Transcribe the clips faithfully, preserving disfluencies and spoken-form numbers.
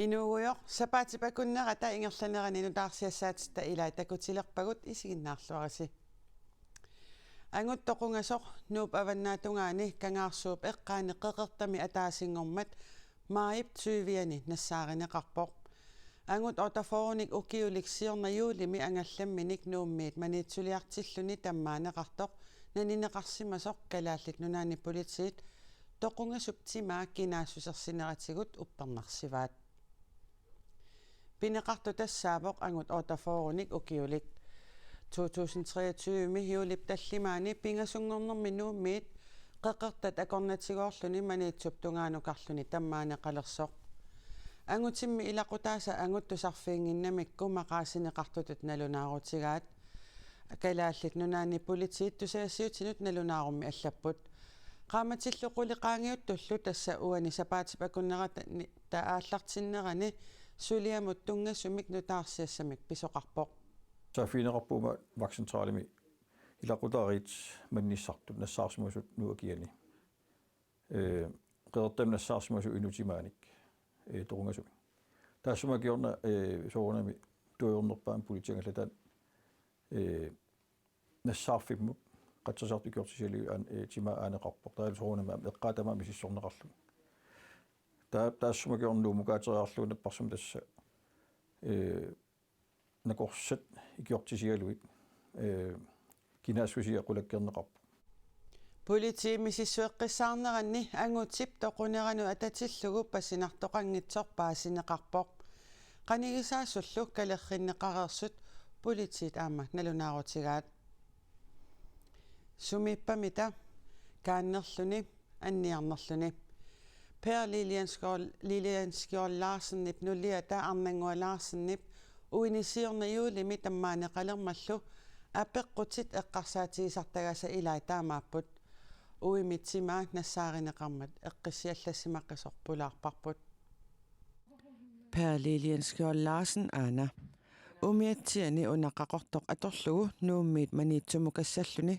Inuugujoq, sapaatip akunnerata ingerlanerani nutaarsiassaatitta ilaat takutilerpagut, isiginnaarluarisi. Angut toqungasoq Nuup avannaatungaani Kangaarsuup eqqaani Qeqertami ataasinngormat maajip tyviani nassaarineqarpoq. Angut otteogfyrrenik ukiulik siorna juulimi angallamminik Nuummiit maniitsuliartilluni tammaaneqartoq nanineqarsimasoq Kalaallit Nunaanni Politiit toqungasup timaa kinaassusersineratigut uppernarsivaat. Pineqartoq tassaavoq angut otteogfyrrenik ukiulik. To tusind treogtyve-mi juulip tallimaani pingasunngornermi Nuummiit Qeqertat akornatigoorluni Maniitsup tungaanukarluni tammaaneqalersoq. Angutimmi ilaqutaasa angut tusarfiinnginnamikku maqaasineqartutut nalunaarutigaat. Kalaallit Nunaanni Politiit tusagassiuutinut nalunaarummi allapput. Qaammatillu qulit qaangiuttullu tassa uani sapaatip akunnerata ni-, ta aallartinnerani suliamut tunngasumik nutaarsiassamik pisoqarpoq. Saaffigineqarpoq aamma vagtcentralimi ilaqutariit manissartut nassaarsimasut Nuup akiani. Ee, Qeqertami nassaarsimasut inuk timaanik, ee, toqungasumik. Taassuma kingorna, ee, soorunami tuujornerpaamik politiit angallataat, ee, nassaarfimmut qatserisartut ikiortisigalugit aan-, ee, timaa aaneqarpoq. Taavalu soorunami aamma eqqaat tamaasa misissorneqarlugit. Taa-, taassuma kingorna Nuummukaatiriarlugu napparsimavoq tassa, ee, nakorsat ikiortisigalugit, ee, kinaassusia qulakkeerneqarpoq. Politiit misissueqqissaarneranni angutip toquneranut atatillugu pasinartoqanngitsoq paasineqarpoq. Qanigisaasullu kalerrinneqareersut politiit aamma nalunaarutigaat. Sumiippamita? Kaannerluni, anniarnerluni. Per Lilienskjold, Lilienskjold Larsenip nuliata Arnannguaq Larsenip uini siorna juulimi tammaaneqalermallu apeqqutit eqqarsaatigisartagaasa ilaat taamaapput. Uimi timaa nassaarineqarmat eqqissiallassimaqisoq pulaarparput. Per Lilienskjold Larsen aana. Umiatsiani una qaqortoq atorlugu Nuummiit Maniitsumukassalluni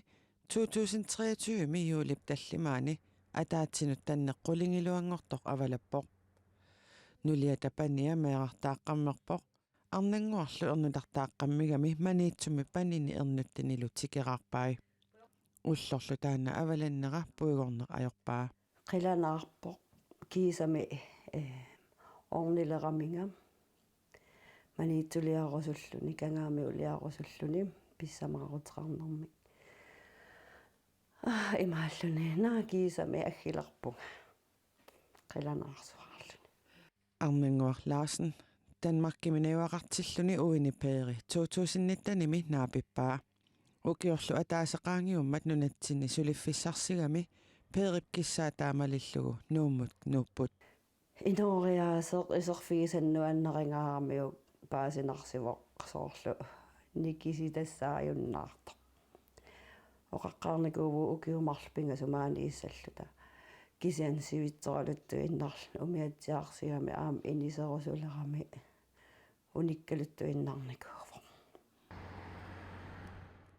to tusind treogtyve-mi juulip tallimaani ataatsinut tanneq qulingiluanngortoq avalappoq. Nuliata pania meerartaaqqammerpoq, Arnannguarlu ernutartaaqqammigami Maniitsumi panini ernuttinilu tikeraarpai. Ullorlu taanna avalannera puigorneq ajorpaa. Qilanaarpoq kiisami, ee, ornileramigami. Maniitsuliarusulluni, Kangaamiuliarusulluni, pissamaaruteqarnermik. Aa, imaalluni, naa kiisami aggilerpunga. Qilanaarsuarluni. Arnannguaq Larsen, Danmarkimi najugaqartilluni uini Peri to tusind nitten-imi naapippaa. Ukiorlu ataaseq qaangiummat nunatsinni suliffissarsigami Perip kissaa taamalillugu Nuummut nuupput. Inooriaaseq iserfigisat nuannarigaaramiuk paasinarsivoq soorlu nikisitassaajunnaartoq. Oqaqqaarnikuuvugut ukiut marluk pingasut maaniissalluta. Kisianni sivitsoraluttuinnarluni umiatsiarsigami aamma iniserusulerami unikkaluttuinnarnikuuvoq.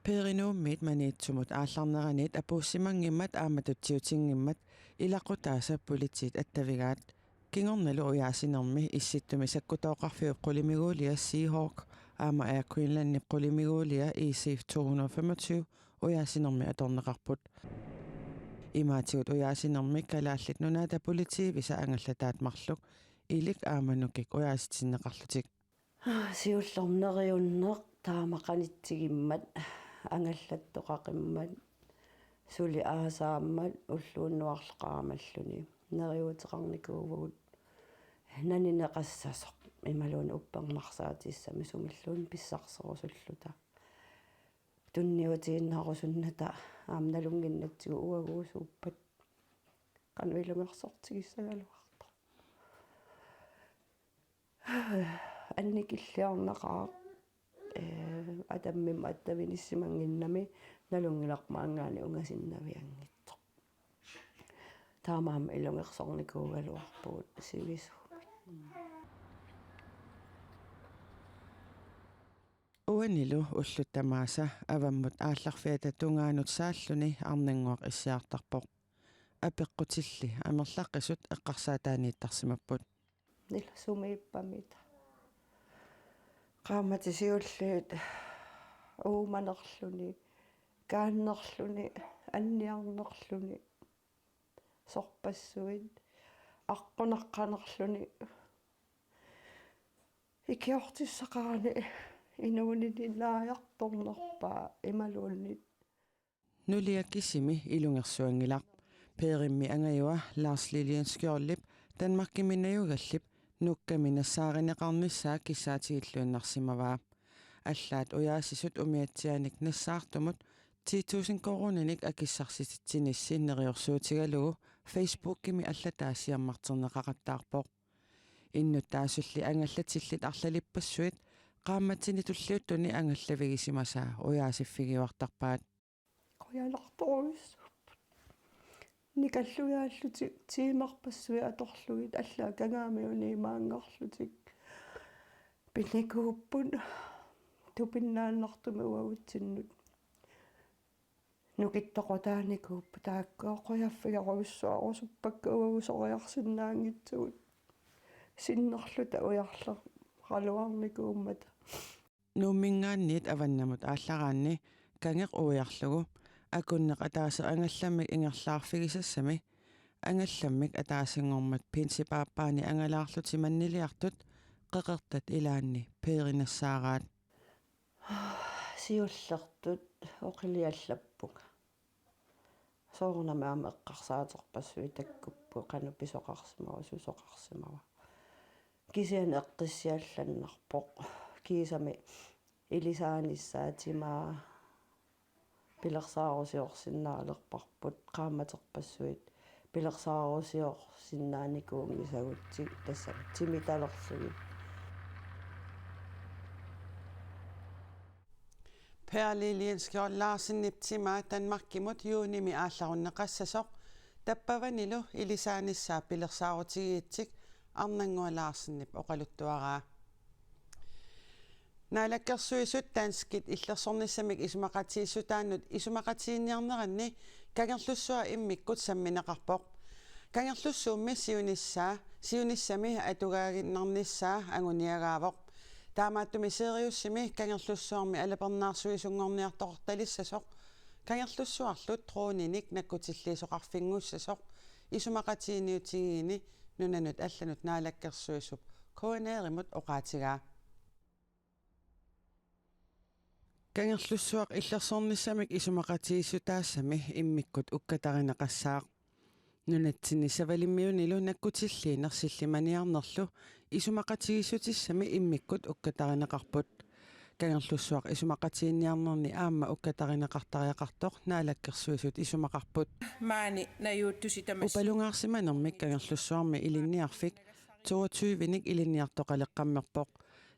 Peri Nuummiit Maniitsumut aallarneranit apuussimanngimmat aamma tutsiutinngimmat ilaqutaasa politiit attavigaat. Kingornalu ujaasinermi Issittumi sakkutooqarfiup qulimiguulia Seahawk aamma Air Greenlandip qulimiguulia E C to hundrede og femogtyve ujaasinermi atorneqarput. Imaatigut ujaasinermi Kalaallit Nunaata politiivisa angallataat marluk ilik aamma nukik ujaasitinneqarlutik. Siullermik neriunneq taama qanitsigimmat, angallattoqaqimmat, suli aasaammat ulluunnuarlu qaamalluni. Neriuuteqarnikuuvugut nanineqassasoq imaluunniit uppernarsaatissamik sumilluunniit pissarserusulluta. Tunniutiinnarusunnata aamma nalunnginnatsigu uaguusuuppat qanoq ilungersortigissagaluartoq. Annikilliornaqaaq, ee, atammimma attavinissimannginnami nalunngilarput maanngaanniit ungasinnavianngitsoq. Taamaammat ilungersornikuugaluarpugut sivisuumik. Uanilu ullut tamaasa avammut aallarfiata tungaanut saalluni Arnannguaq issiartarpoq. Apeqqutilli amerlaqisut eqqarsaataaniittarsimapput. Nilsumiippamita. Qaammatit siulliit uumanerluni, kaannerluni, anniarnerluni, sorpassuit, aqqunaqqanerluni, ikiortissaqarani inuunini naajartornerpaa imaluunniit. Nulia kisimi ilungersuanngilaq. Perimmi angajua Lars Lilienskjoldip Danmarkimi najugallip nukkami nassaarineqarnissaa kissaatigilluinnarsimavaa. Allaat ujaasisut umiatsiaanik nassaartumut ti tusind koruuninik akissarsititsinissi neriorsuutigalugu Facebookimi allataa siammarterneqaqattaarpoq. Innuttaasulli angallatillit arlalippassuit qaammatini tulliuttuni angallavigisimasaa ujaasiffigiuartarpaat. Qujanartorujussuupput. Nikallugaallutik tiimarpassuit atorlugit allaat Kangaamiuni imaanngarlutik pinikuupput tupinnaannartumik uagutsinnut. Nukittoqutaanikuupput taakku qujaffigerujussuarusuppakka uagusoriarsinnaanngitsugut sinnerluta ujarleraluarnikuummata. Nuumminngaanniit avannamut aallaraanni kangeq uiarlugu akunneq ataaseq angallammik ingerlaarfigisassami angallammik ataasinngormat pinsipaappaani angalaarlutik manniliartut qeqertat ilaanni peerinassaaraat. Siullertut oqiliallappunga. Soorunami aamma eqqarsaaterpassuit takkupput qanoq pisoqarsimava, susoqarsimava. Kisianni eqqissiallannarpoq. Kiisami ilisaanissaa timaa pilersaarusiorsinnaalerparput qaammaterpassuit pilersaarusiorsinnaanikuunngisagutsigit tassami timitalerlugit. Per Lilienskjold Larsenip timaa Danmarkimut juunimi aallarunneqassasoq tappavanilu ilisaanissaa pilersaarutigigatsigu Arnannguaq Larsenip oqaluttuaraa. Naalakkersuisut danskit illersornissamik isumaqatigiissutaannut isumaqatiginninniarneranni Kangerlussuaq immikkut sammineqarpoq. Kangerlussuummi siunissaa, siunissami atugaaginnarnissaa anguniagaavoq. Taamaattumik Siriusimi Kangerlussuarmi alapernaarsuisunngorniartoqartalissasoq Kangerlussuarlu droninik nakkutilliisoqarfinngussasoq isumaqatiginniutigiigini nunanut allanut naalakkersuisup K N R-imut oqaatigaa. Kangerlussuaq illersornissamik isumaqatigiissutaassami immikkut ukkatarineqassaaq. Nunatsinni Savalimmiunilu nakkutilliineq sillimaniarnerlu isumaqatigiissutissami immikkut ukkatarineqarput. Kangerlussuaq isumaqatiginninniarnerni aamma ukkatarineqartariaqartoq naalakkersuisut isumaqarput. Maani najuuttusi tamassi. Upalungaarsimanermik Kangerlussuarmi ilinniarfik toogtyvenik ilinniartoqaleqqammerpoq.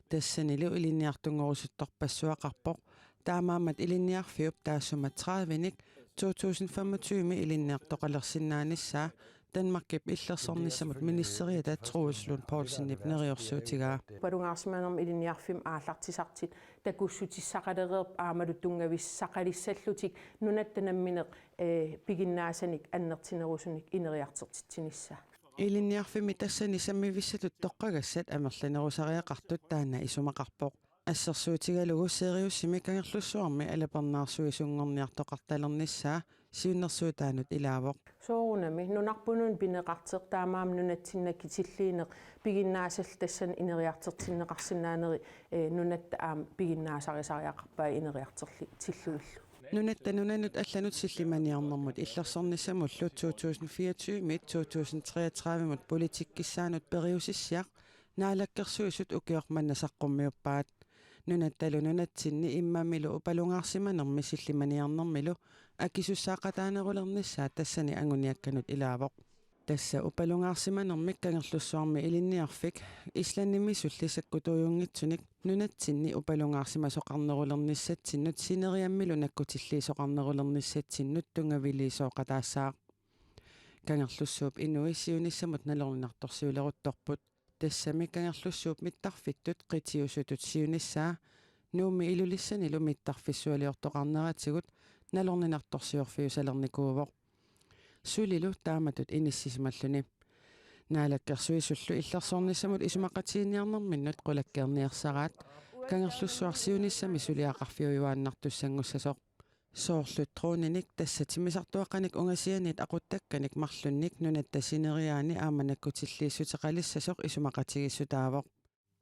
Tassanilu ilinniartunngorusuttorpassuaqarpoq. Taamaammat ilinniarfiup taassuma tredivenik to tusind femogtyve ilinniartoqalersinnaanissaa Danmarkip illersornissamut ministeriata Troels Lund Poulsenip neriorsuutigaa. Upalungaarsimanermi ilinniarfimmi aallartisartut takussutissaqalereerput aammalu tunngavissaqalissallutik nunatta nammineq, eh, piginnaasanik annertunerusunik ineriartortitsinissaa. Ilinniarfimmi tassani sammivissatut toqqagassat amerlanerusariaqartut taanna isumaqarpoq. Assersuutigalugu Siriusimi Kangerlussuarmi alapernaarsuisunngorniartoqartalernissaa siunnersuutaanut ilaavoq. Soorunami nunarput nuna pineqartoq taamaammat nunatsinni nakkutilliineq piginnaasallu tassani ineriartortinneqarsinnaaneri, eh, nunatta aamma piginnaasarisariaqarpai ineriartortillugillu. Nunatta nunanut allanut sillimaniarnermut illersornissamullu to tusind fireogtyve-mit to tusind treogtredive-mut politikkissaanut periusissiaq naalakkersuisut ukioq manna saqqummiuppaat. Nunattalu nunatsinni immamilu upalungaarsimanermi sillimaniarnermilu akisussaaqataanerulernissaa tassani anguniakkanut ilaavoq. Tassa upalungaarsimanermik Kangerlussuarmi ilinniarfik Islandimisulli sakkutuujunngitsunik nunatsinni upalungaarsimasoqarnerulernissatsinnut sineriammilu nakkutilliisoqarnerulernissatsinnut tunngaviliisooqataassaaq. Kangerlussuup inui siunissamut nalorninartorsiuleruttorput. Tassami Kangerlussuup mittarfittut qitiusutut siunissaa Nuummi Ilulissanilu mittarfissualiortoqarneratigut nalorninartorsiorfiusalernikuuvoq. Sulilu taamatut inissisimalluni. Naalakkersuisullu illersornissamut isumaqatigiinniarnerminnut qulakkeerniarsaraat, Kangerlussuaq siunissami suliaqarfiujuaannartussanngussasoq. Soorlu droninik, tassa timmisartuaqqanik ungasianiit aquttakkanik marlunnik nunatta sineriaani aamma nakkutilliissuteqalissasoq isumaqatigiissutaavoq.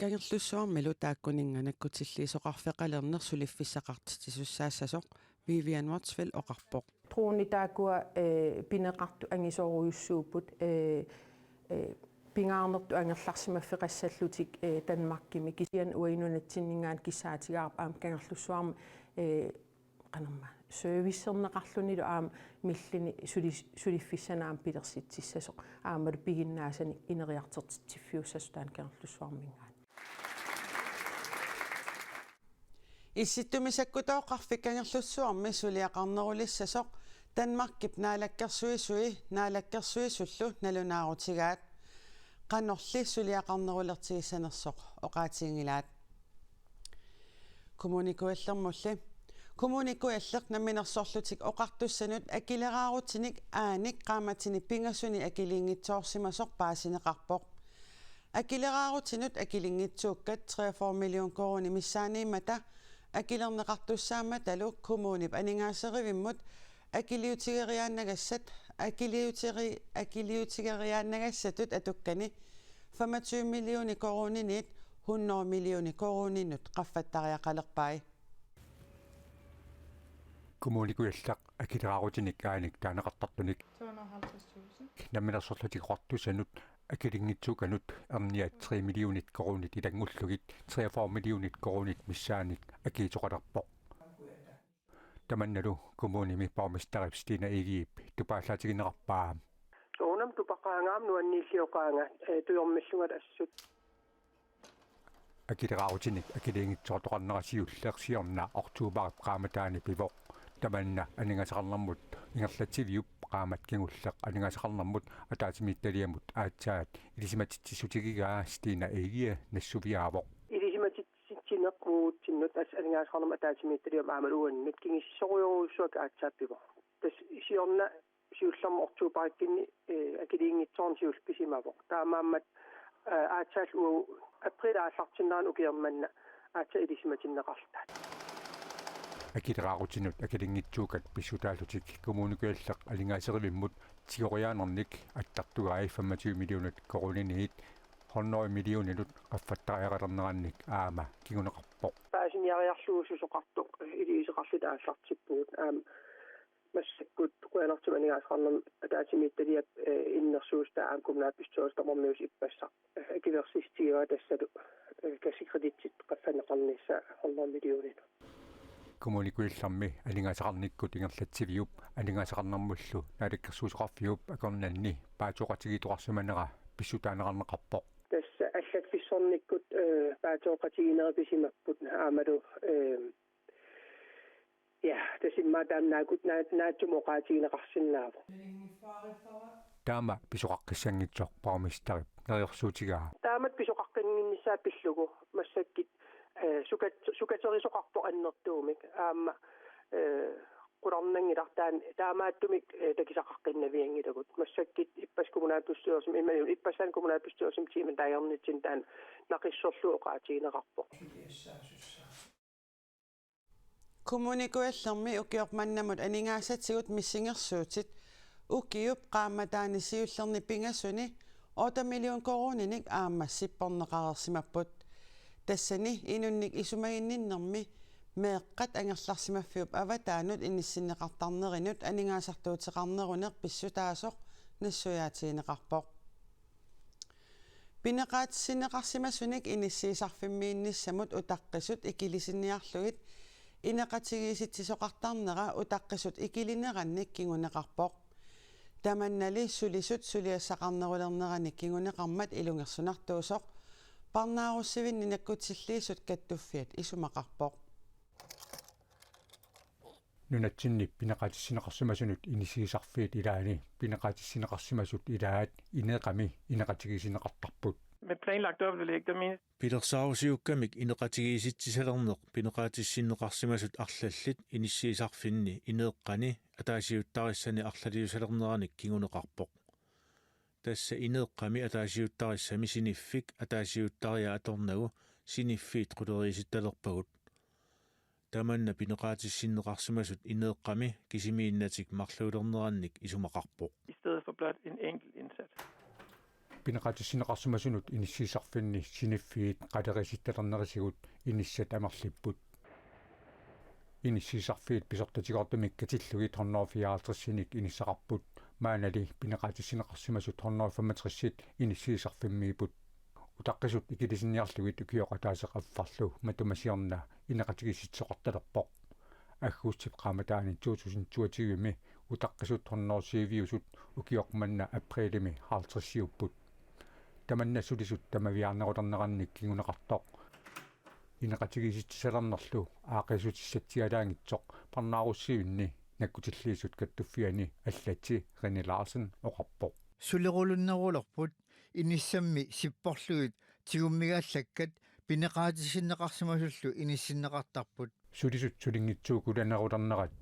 Kangerlussuarmilu taakkuninnga nakkutilliisoqarfeqalerneq suliffissaqartitsisussaassasoq Vivian Motzfeldt oqarpoq. Dronit taakkua, eh, pineqartut angisoorujussuupput, eh, eh, pingaarnertut angerlarsimaffeqassallutik, eh, Danmarkimi, kisianni uagut nunatsinninngaanniit kissaatigaarput aamma Kangerlussuarmi, eh, qanormaa servicerneqarlunilu aamma millini suli-, suliffissanik aamma pilersitsissasoq aammalu piginnaasanik ineriartortitsiffiussasoq taanna Kangerlussuarminngaanniit. Issittumisakkutooqarfik Kangerlussuarmi suliaqarnerulissasoq Danmarkip naalakkersuisui naalakkersuisullu nalunaarutigaat. Qanorli suliaqarnerulertigissanersoq oqaatiginngilaat. Kommune Kujallermulli. Kommune Kujalleq Namminersorlutik Oqartussanut akileraarutinik aanik qaammatini pingasuni akiliinngitsoorsimasoq paasineqarpoq. Akileraarutinut akilinngitsuukkat treogfyrre million koruunit missaaniimmata akilerneqartussaammatalu kommunip aningaaserivimmut akiliutigeriaannagassat, akiliuteri-, akiliutigeriaannagassatut atukkani femogtyve millioner koruuniniit hundrede millioner koruuninut qaffattariaqalerpai. Kommune Kujalleq akileraarutinik aanik taaneqartartunik to hundrede og halvtreds tusind. Namminersorlutik Oqartussanut akilinngitsuukkanut erniat tre millionit koruunit ilanngullugit treogfyrre millionit koruunit missaannik akiitsoqalerpoq. Tamannalu kommunimi borgmesterip Stine Egedep tupaallaatigineqarpaa. Soorunami tupaqaanga aamma nuanniillioqaanga, eh, tujormillunga assut. Akileraarutinik akiliinngitsoortoqarnera siulleq siorna oktobarip qaammataani pivoq. Tamanna aningaasaqarnermut ingerlatsiviup qaammat kingulleq aningaasaqarnermut ataatsimiititaliamut aatsaat ilisimatitsissutigigaa Stine Egede nassuiaavoq. Ilisimatitsineq uagutsinnut as-, aningaasaqarnermut ataatsimiititaliamut aammalu uannut kingusissorujorujussuaq aatsaat pivoq. Tassa siorna siullermik oktobarikkunni, eh, akiliinngitsoorneq siulleq pisimavoq. Taamaammat, eh, aatsaat uagut april aallartinnerani ukioq manna aatsaat ilisimatinneqarluta. Akileraarutinut akilinngitsuukkat pissutaallutik Kommune Kujalleq aningaaserivimmut tigoriaanernik attartugai femogtyve millionit koruuniniit hundrede millioninut qaffattariaqalernerannik aamma kinguneqarpoq. Paasiniariarlugu susoqartoq iliuuseqarluta aallartippugut. Aamma massakkut qujanartumik aningaasaqarnermut ataatsimiititaliap, eh, innersuussutaa aamma kommunalbestyrelsip tamarmiusoq ippassaq, eh, akuersissutigaara tassalu, eh, kassekreditsit qaffanneqarnissaa hundrede millioninut. Kommune Kujallermi aningaasaqarnikkut ingerlatsiviup aningaasaqarnermullu naalakkersuisoqarfiup akornanni paatsoqatigiittoqarsimanera pissutaaneqarneqarpoq. Tassa allaffissornikkut, eh, paatsoqatigiinnerit pisimapput aammalu, eh, ja, tassa immaqa taanna naakkut-, naa-, naatsumik oqaatigineqarsinnaavoq. Taama pisoqaqqissanngitsoq borgmesterip neriorsuutigaa. Taamatut pisoqaqqinnginnissaa pillugu massakkut, eh, sukat-, sukaterisoqarpoq annertuumik. Aamma, eh, qularnanngilaq taanna taamaattumik, eh, takusaqaqqinnavianngilagut. Massakkut ippassaq kommunalbestyrelsimi, imaluunniit ippassaani kommunalbestyrelsimi tiimit taagornitsinni taanna naqissorlugu oqaatigineqarpoq. Kommune Kujallermi ukioq mannamut aningaasatigut missingersuutit ukiup qaammataani siullerni pingasuni otte million koruuninik aamma sipporneqareersimapput. Tassani inunnik isumaginninnermi meeqqat angerlarsimaffiup avataanut inissinneqartarnerinut aningaasartuuteqarneruneq pissutaasoq nassuiaatigineqarpoq. Pineqaatissinneqarsimasunik inissiisarfimmiinnissamut utaqqisut ikilisinniarlugit ineqatigiissitsisoqartarnera utaqqisut ikilinerannik kinguneqarpoq. Tamannali sulisut suliassaqarnerulerneranik kinguneqarmat ilungersunartuusoq parnaarussivinni nakkutilliisut kattuffiat isumaqarpoq. Nunatsinni pineqaatissinneqarsimasunut inissiisarfiit ilaanni pineqaatissinneqarsimasut ilaat INEQA-mi ineqatigiissinneqartarput. Med planlagt dobbeltbelæg, der menes Pilersaarusiukkamik ineqatigiissitsisalerneq pineqaatissinneqarsimasut arlallit inissiisarfinni INEQA-ni ataasiuttarissani arlaliusalerneranik kinguneqarpoq. Tassa ineeqqami ataasiuttarissami siniffik ataasiuttariaq atornagu siniffiit quleriisittalerpagut. Tamanna pineqaatissinneqarsimasut ineeqqami kisimiinnatik marluulernerannik isumaqarpoq. I stedet for blot en enkelt indsat. Pineqaatissinneqarsimasunut inissiisarfinni siniffiit quleriisittalernerisigut inissat amerlipput. Inissiisarfiit pisortatigoortumik katillugit hundrede fireoghalvtredsinik inissaqarput. Maannali pineqaatissinneqarsimasut hundrede femogtresit inissiisarfimmiipput. Utaqqisut ikilisinniarlugit ukioq ataaseq affarlu matuma siorna ineqatigiissitsisoqartalerpoq. Aggustip qaammataani to tusind toogtyvemi utaqqisut hundrede syviusut ukioq manna aprilimi halvtredsiupput. Tamanna sulisut tamaviaarnerulernerannik kinguneqartoq ineqatigiissitsisalernerlu aaqqiissutissatsialaanngitsoq parnaarussivinni nakkutilliisut kattuffianni allatsi René Larsen oqarpoq. Sulerulunnerulerput inissammi sipporlugit tigummigaallakkat pineqaatissinneqarsimasullu inissinneqartarput. Sulisut sulinngitsuukkulanerulernerat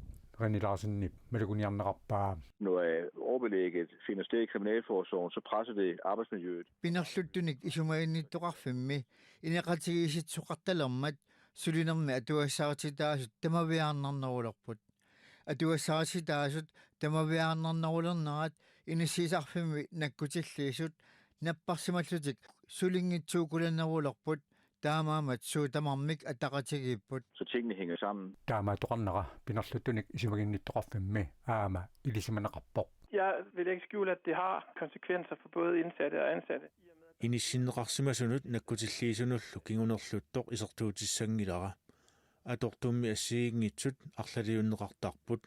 René Larsenip maluginiarneqarpaa. Når øh, overbelægget finder sted i Kriminalforsorgen, så presser det arbejdsmiljøet. Pinerluttunik isumaginnittoqarfimmi ineqatigiissitsisoqartalermat sulinermi atugassarititaasut tamaviaarnarnerulerput. Atugassarititaasut tamaviaarnarnerulernerat inissiisarfimmi nakkutilliisut napparsimallutik sulinngitsuukkulanerulerput, taamaammat suut tamarmik ataqatigiipput. Så tingene hænger sammen. Taamaattoqarnera pinerluttunik isumaginnittoqarfimmi aamma ilisimaneqarpoq. Jeg vil ikke skjule, at det har konsekvenser for både indsatte og ansatte. Inissinneqarsimasunut nakkutilliisunullu kingunerluttoq isertuutissanngilara. Atortummi assigiinngitsut arlaliunneqartarput.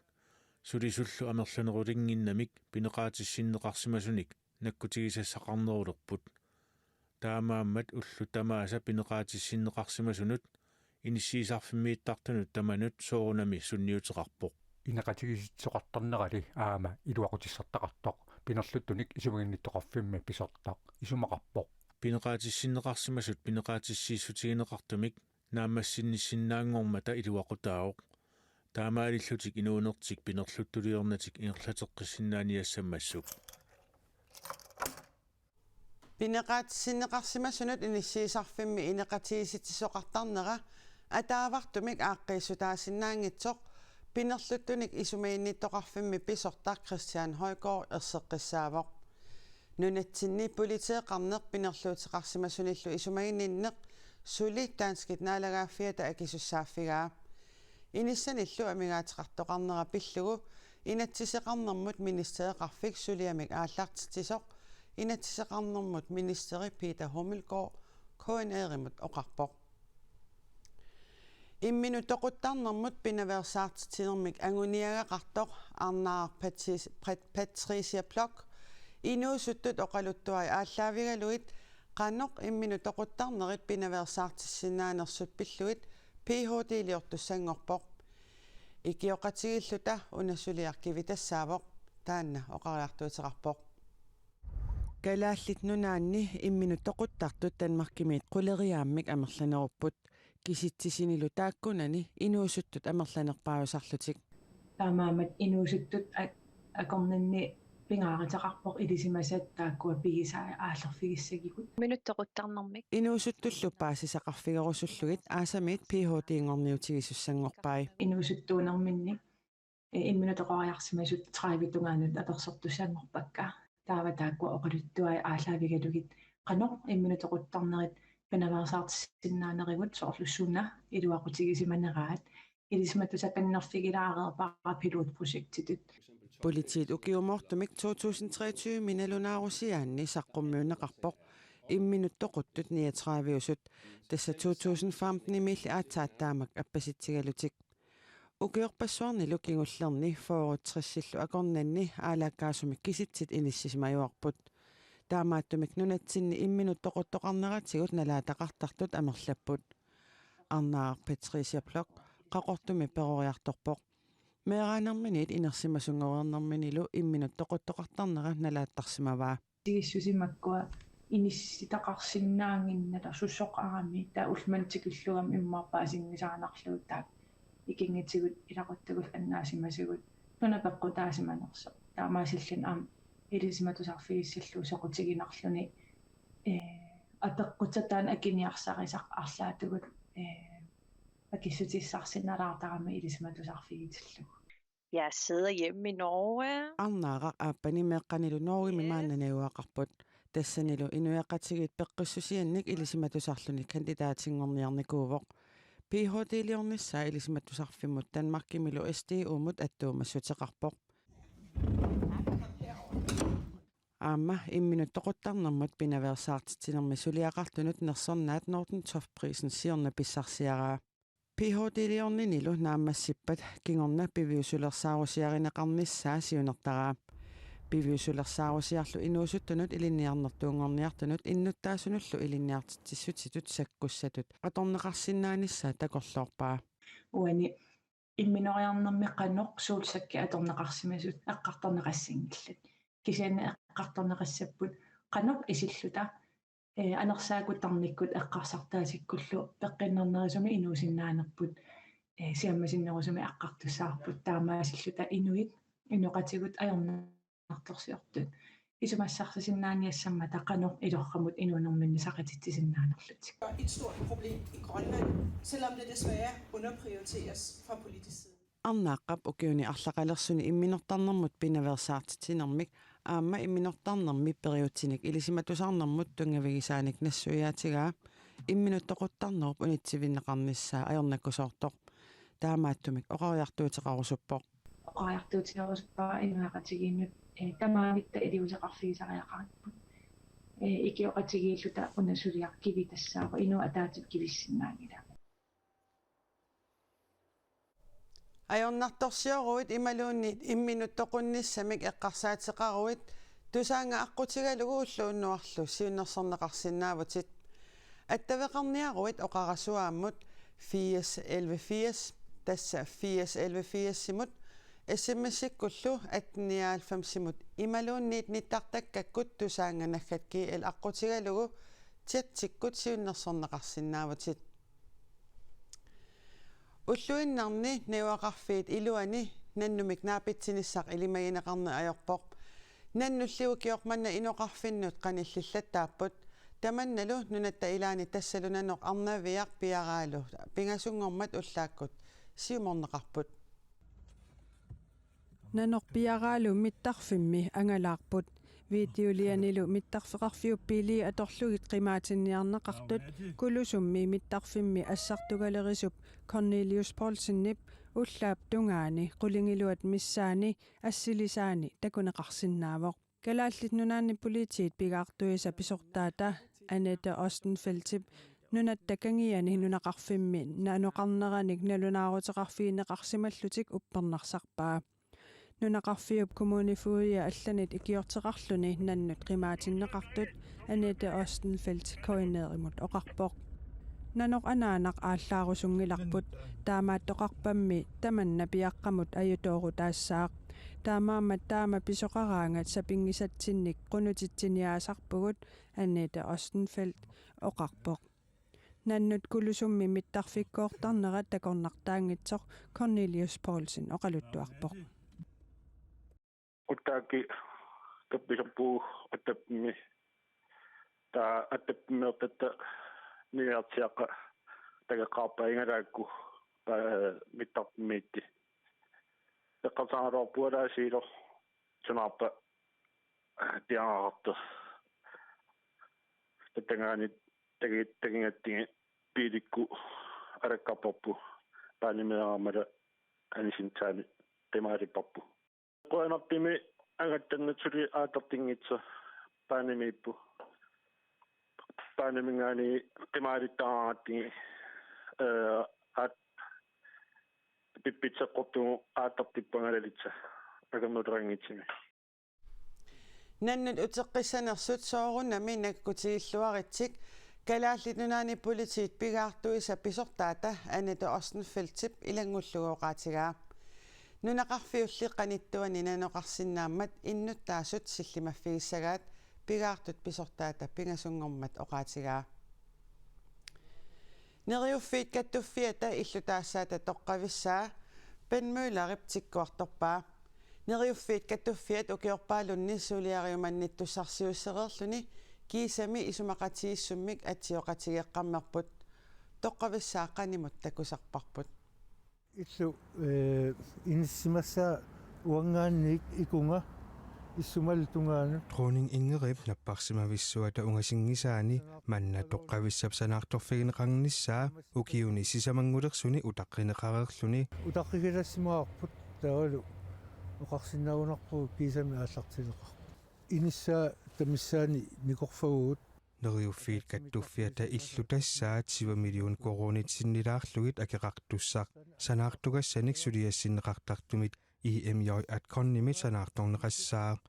Sulisullu amerlanerulinnginnamik pineqaatissinneqarsimasunik nakkutigisassaqarnerulerput. Taamaammat ullut tamaasa pineqaatissinneqarsimasunut inissiisarfimmiittartunut tamanut soorunami sunniuteqarpoq. Ineqatigiissitsisoqartarnerali aamma iluaqutissartaqartoq pinerluttunik isumaginnittoqarfimmi pisortaq isumaqarpoq. Pineqaatissinneqarsimasut pineqaatissiissutigineqartumik naammassinnissinnaanngormata iluaqutaavoq. Taamaalillutik inuunertik pinerluttuliornatik ingerlateqqissinnaaniassammassuk. Pineqaatissinneqarsimasunut inissiisarfimmi ineqatigiissitsisoqartarnera ataavartumik aaqqiissutaasinnaanngitsoq pinerluttunik isumaginnittoqarfimmi pisortaq Christian Højgaard erseqqissaavoq. Nunatsinni politeeqarneq pinerluuteqarsimasunillu isumaginninneq suli danskit naalagaaffiata akisussaaffigaa. Inissanillu amigaateqartoqarnera pillugu inatsiseqarnermut ministereqarfik suliamik aallartitsisoq inatsiseqarnermut ministeri Peter Hummelgaard K N R-imut oqarpoq. Imminut toquttarnermut pinaveersaartitsinermik anguniagaqartoq Arnaaq Patris-, Pat-, Patricia Bloch inuusuttut oqaluttuai aallaavigalugit qanoq imminut toquttarnerit pinaveersaartissinnaanersut pillugit P H D-liortussanngorpoq. Ikioqatigiilluta una suliaq kivitassaavoq, taanna oqariartuuteqarpoq. Kalaallit Nunaanni imminut toquttartut Danmarkimiit quleriaammik amerlanerupput, kisitsisinilu taakkunani inuusuttut amerlanerpaajusarlutik. Taamaammat inuusuttut a-, akornanni pingaaruteqarpoq ilisimasat taakkua pigisai aallerfigissagigut. Imminut toquttarnermik. Inuusuttullu paasisaqarfigerusullugit aasamiit P H D-nngorniutigisussanngorpai. Inuusuttuunerminni, eh, imminut toqoriarsimasut tredive tungaanut apersortussanngorpakka. Taava taakkua oqaluttuai aallaavigalugit qanoq imminut toquttarnerit pinaveersaartissinnaanerugut, soorlu suna iluaqutigisimaneraat, ilisimatusaqannerfigilaarerpara pilotprojektitut. Politiit ukiumoortumik to tusind treogtyve-mi nalunaarusiaanni saqqummiunneqarpoq imminut toquttut niogtredive-usut, tassa to tusind femten-imiilli aatsaat taamak appasitsigalutik. Ukiorpassuarnilu kingullerni fyrre tressillu akornanni aalaakkaasumik kisitsit inissisimajuarput. Taamaattumik nunatsinni imminut toquttoqarneratigut nalaataqartartut amerlapput. Arnaaq Patricia Bloch Qaqortumi peroriartorpoq. Meeraanerminiit inersimasunngoreernerminilu imminut toquttoqartarnera nalaattarsimavaa. Tigissusimakkua inissitaqarsinnaannginnata susoqarami, taava ullumanna tikillugami immaqa paasinngisaannarlugu taava ikinngutigut ilaquttagut annaasimasagut suna peqqutaasimanersoq. Taamaasilluni aamma ilisimatusarfigissallugu soqutiginarluni, ee, apeqqutataan akiniarsarisaq arlaatigut, ee, akissutissarsinnalaartarami ilisimatusarfigitillugu. Jeg sidder hjemme i Norge. Arnaaraq aappani meeqqanilu Norgemi Yes. maanna najugaqarput. Tassanilu inuiaqatigiit peqqissusiannik ilisimatusarluni kandidaatinngorniarnikuuvoq. Ph.d.-liornissaa ilisimatusarfimmut Danmarkimilu S D U-mut attuumassuteqarpoq. Aamma imminut toquttarnermut pinaveersaartitsinermi suliaqartunut nersornaat Nordentoftprisen siorna pissarsiaraa. Ph.d.-liorninilu naammassippat kingorna piviusulersaarusiarineqarnissaa siunertaraa. Piviusulersaarusiarlu inuusuttunut ilinniarnertuunngorniartunut innuttaasunullu ilinniartitsissutitut sakkussatut atorneqarsinnaanissaa takorloorpaa. Uani imminoriarnermi qanoq suulsakkit atorneqarsimasut eqqartorneqassanngillat. Kisianni eqqartorneqassapput qanoq isilluta, ee, anersaakkut tarnikkut eqqarsartaatikkullu peqqinnarnerusumik inuusinnaanerput, ee, siammasinnerusumik eqqartussavarput taamaasilluta inuit inoqatigut ajornartorsiortut isumassarsisinnaaniassammata qanoq ilorramut inuunerminni saqititsisinnaanerlutik. Et stort problem i Grønland, selvom det desværre underprioriteres fra politisk side. Arnaaqqap ukiuni arlaqalersuni imminortarnermut pinaveersaartitsinermik aamma imminortarnermi periutsinik ilisimatusarnermut tunngavigisaanik nassuiaatigaa imminut toquttarnerup unitsivinneqarnissaa ajornakusoortoq. Taamaattumik oqariartuuteqarusuppoq. Oqariartuuteqarusuppara inuiaqatigiinnut, ee, tamavitta iliuuseqarfigisariaqaripput. Ee, ikioqatigiilluta una suliaq kivi tassaavoq, inuit ataatsip kivissinnaanngilaq. Ajornartorsioruit imaluunniit imminut toqunnissamik eqqarsaateqaruit Tusaannga aqqutigalugu ulloq unnuarlu siunnersorneqarsinnaavutit. Attaveqarniaruit oqarasuaammut firs elleve firs, tassa firs elleve firsimut, S M S-ikkullu atten nioghalvfemsimut imaluunniit nittartakkakkut Tusaannga naggat G L aqqutigalugu chatsikkut siunnersorneqarsinnaavutit. Ulluinnarni najugaqarfiit iluani nannumik naapitsinissaq ilimagineqarneq ajorpoq. Nannulli ukioq manna inoqarfinnut qanillillattaapput. Tamannalu nunatta ilaani tassalu nanoq arnaviaq piaraalu pingasunngormat ullaakkut siumorneqarput. Nanoq piaraalu mittarfimmi angalaarput. Videolianilu mittarfeqarfiup biilii atorlugit qimaatinniarneqartut Kulusummi mittarfimmi assartugalerisup Cornelius Poulsenip ullaap tungaani qulingiluat missaani assilisaani takuneqarsinnaavoq. Kalaallit Nunaanni Politiit pigaartuisa pisortaata Annette Ostenfeldtip nunatta kangiani nunaqarfimmi nanoqarneranik nalunaaruteqarfigineqarsimallutik uppernarsarpaa. Nunaqarfiup kommunifogdia allanit ikiorteqarluni nannut qimaatinneqartut Annette Ostenfeldt K N R-imut oqarpoq. Nanoq anaanaq aallaarusunngilarput, taamaattoqarpammi tamanna piaqqamut ajutoorutaassaaq. Taamaammat taama pisoqaraangat sapinngisatsinnik qunutitsiniaasarpugut, Annette Ostenfeldt oqarpoq. Nannut Kulusummi mittarfikkoortarnerat takornartaanngitsoq Cornelius Poulsen oqaluttuarpoq. Uttaakki kappisarpugut Attappimmi. Taava Attappimmeertatta niuertiaqqa takeqqaarpaa igalaakku, ee, mittarfimmiitti. Eqqarsaaraluarpugut alaasiilu sunaarpa piareertoq. Tattagaani tagi-, tagigatsigit biilikkut alakkarparput. Paanimeeraamala anisinnaasaannik qimaalipparput. Qujanartumik angattannut suli aallartinngitsoq paanimiippoq. Paaniminngaanniit qimaalittaraangatsigit, ee, aat-, pippitseqqortugut aallartippoq angalalissaat akornuteqanngitsumik. Nannut uteqqissanersut soorunami nakkutigilluaritsik Kalaallit Nunaanni Politiit pigaartuisa pisortaata Annette Ostenfeldtip ilanngullugu oqaatigaa. Nunaqarfiulli qanittuani nanoqarsinnaammat innuttaasut sillimaffigissagaat pigaartut pisortaata pingasunngormat oqaatigaa. Neriuffiit Kattuffiata illutaassaata toqqavissaa Ben Møllerip tikkuartorpaa. Neriuffiit Kattuffiat ukiorpaalunni suliariumannittussarsiuussereerluni kiisami isumaqatigiissummik atsioqatigeeqqammerput. Toqqavissaaq qanimut takusarparput. Illu, eh, inissimassaaq uanngaanniit ikunga issumalu tungaanut. Dronning Ingridip napparsimavissuata ungasinngisaani manna toqqavissap sanaartorfigineqarnissaa ukiuni sisamanngulersuni utaqqineqareerluni. Utaqqigilassimavarput taavalu oqarsinnaagunarpugut kiisami aallartileqarpoq. Inissaa tamissaani nikorfagugut. Neriuffiit Kattuffiata illutassaat syv million koruunit sinnilaarlugit akeqartussaq sanaartugassanik suliassinneqartartumit I M J Atconnimit sanaartorneqassaaq.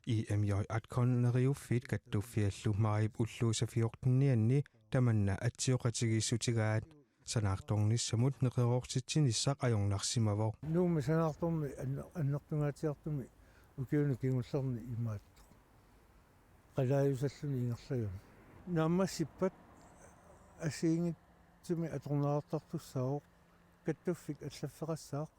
I M J Atcon Neriuffiit Kattuffiallu maajip ulluisa fjortenianni tamanna atsioqatigiissutigaat. Sanaartornissamut neqeroortitsinissaq ajornarsimavoq. Nuummi sanaartormi anner-, annertungaatsiartumi ukiuni kingullerni imaattoq. Qalaajusalluni ingerlagami. Naammassippat assigiinngitsumik atorneqartartussaavoq, kattuffik allaffeqassaaq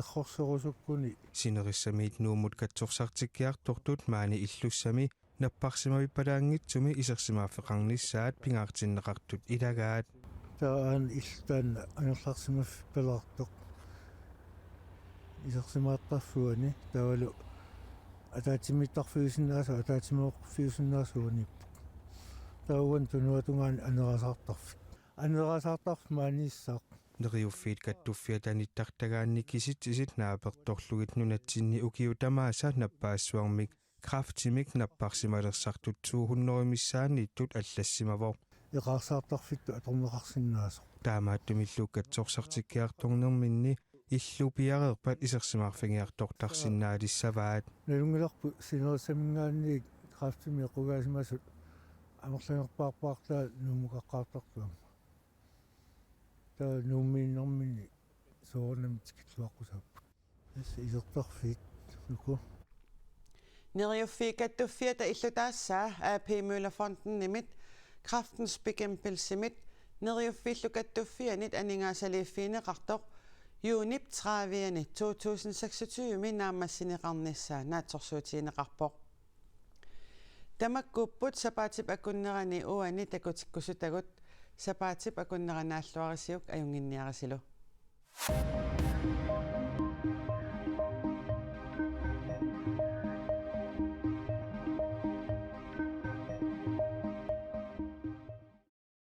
errorserusukkuni. Sinerissamiit Nuummut katsorsartikkiartortut maani illussami napparsimavippalaanngitsumi isersimaaffeqarnissaat pingaartinneqartut ilagaat. Taava aana illu taanna angerlarsimaffippalaartoq. Isersimaartarfiuani taavalu ataatsimiittarfiusinnaasut, ataatsimoorfiusinnaasut uaniippoq. Taava uani tunuatungaani anerasaartarfik. Anerasaartarfik maaniissaaq. Neriuffiit Kattuffiata nittartagaanni kisitsisit naapertorlugit nunatsinni ukiut tamaasa nappaassuarmik kræftimik napparsimalersartut to hundrede missaanniittut allassimavoq. Eqaarsaartarfittut atorneqarsinnaasoq. Taamaattumillu katsorsartikkiartornerminni illu piareerpat isersimaarfigiartortarsinnaalissavaat. Nalunngilarput sinerissaminngaanniit kræftimik eqqugaasimasut amerlanerpaarpaartaa Nuummukaqqaartartut aamma. Taava Nuummiinnerminni soorunami tikilluaqqusaapput. Tassa isertarfiit uku. Neriuffiit Kattuffiata illutaassaa A P Møller Fondimit, Kræftens Bekæmpelsemit, Neriuffiillu Kattuffiannit aningaasaliiffigineqartoq, juunip tredivianni to tusind seksogtyve naammassineqarnissaa naatsorsuutigineqarpoq. Tamakkuupput sapaatip akunnerani uani takutikkusutagut, sapaatip akunnera naalluarisiuk ajunnginniarisilu.